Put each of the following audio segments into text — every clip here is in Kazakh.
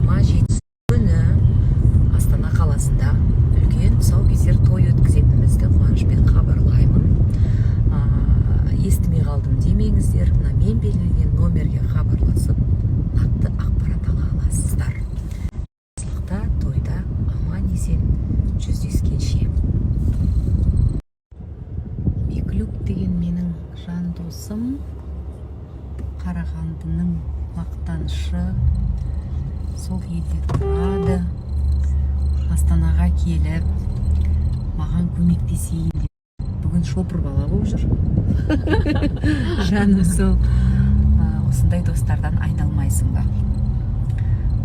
27 күні Астана қаласында үлкен тұсаукесер той өткізетінімізді қуанышпен хабарлаймын. Естімей қалдым демеңіздер, мына мен белгілеген номерге хабарласып, нақты ақпарат ала аласыздар. Жақсылықта, тойда аман есен жүздескенше. Беклюк деген менің жан досым, Қарағандының мақтанышы, сол елде тұрады. Астанаға келіп, маған көмектесейін деп бүгін шопыр бала болып жүр. Жаным сол. Осындай достардан айналмайсың ба?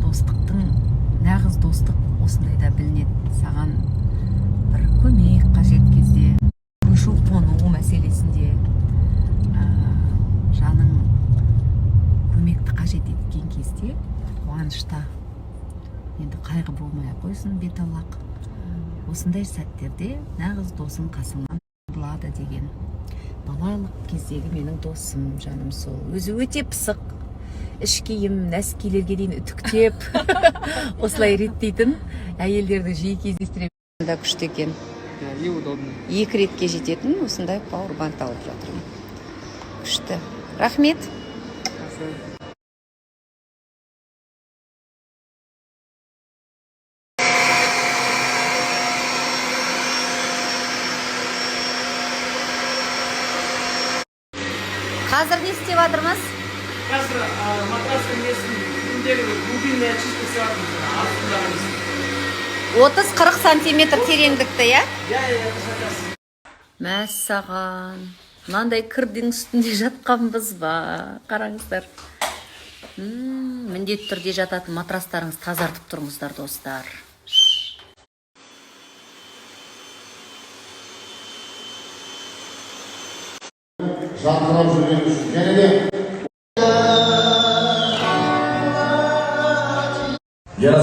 Достықтың, нағыз достық осындайда білінеді. Саған бір көмек қажет кезде, көшу қону мәселесінде, жаның көмекті қажет еткен кезде, қуанышта, енді қайғы болмай ақ қойсын, бет аулақ, осындай сәттерде нағыз досың қасыңнан табылады деген балалық кездегі менің досым, жаным сол. Өзі өте пысық, іш киім, нәскилерге дейін үтіктеп, осылай реттейтін әйелдерді жиі кездестіремін да. Күшті екен. Да, и удобно. Екі ретке жететін осындай пауэрбанк алып жатырмын. Күшті, рахмет. Красиво. Қазір не істеп жатырмыз? Қазір матрастың несін, үстіндегі глубинная чистка істеп жатырмыз, астындағы несін. 30-40 сантиметр тереңдікті, иә? Иә, дұрыс айтасыз. Мәссаған, мынандай кірдің үстінде жатқанбыз ба? Қараңыздар. Міндетті түрде жататын матрастарыңызды тазартып тұрыңыздар, достар. Жарқырап жүргені үшін және де